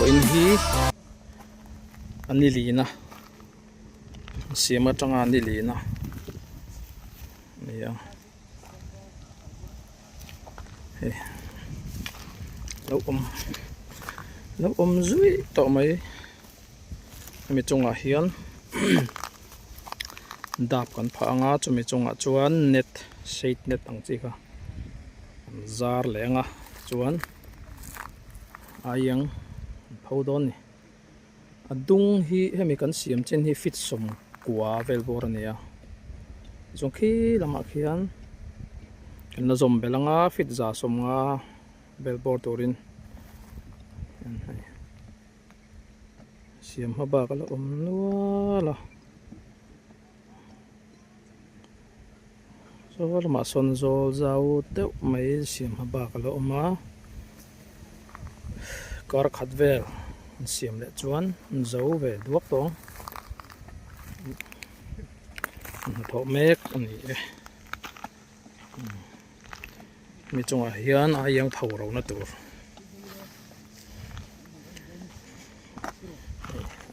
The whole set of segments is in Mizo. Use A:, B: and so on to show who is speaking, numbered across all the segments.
A: Vawiin hi a ni lin a siam atanga ni lin a ni a hei lo awm lo awm zui tawh mai hemi chungah hian dap kan phah ang a chumi chungah chuan net shade net ang chi kha an zar leh ang a tichuan aieng an pho dawn a ni a dung hi hemi kan siam chin hi feet sawmkua vel bawr a ni a tichuan khi lamah khian kan la zawm belh ang a feet za sawmnga vel bawr turin hei. Siam hma bak a la awm nual a saw lamah sawn zawl zau deuh mai siam hma bak a la awm a kar khat vel an siam leh chuan an zo ve duak tawh ang hnathawh mek a ni e mi chungah hian a iang tho ro na tur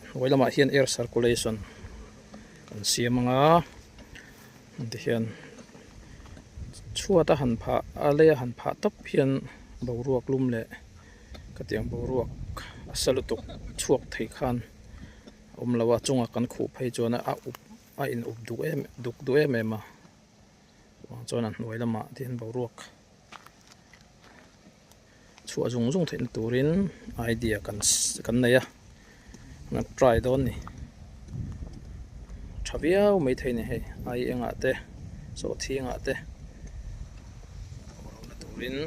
A: hnuai lamah hian air circulation an siam ang a tihian chhuat a han phah a lei a han phah tawp hian boruak lum leh khatiang boruak a sa lutuk chhuak thei khan a awm lo a chunga kan khuh phei chuan a up a in up duh em duk duh em em a. Chuvang chuan a hnuai lamah te hian boruak chhuah zung zung theihna turin idea kan kan nei a kan try dawn a ni tha viau maithei a ni hei ai engah te sawhthingah te turin.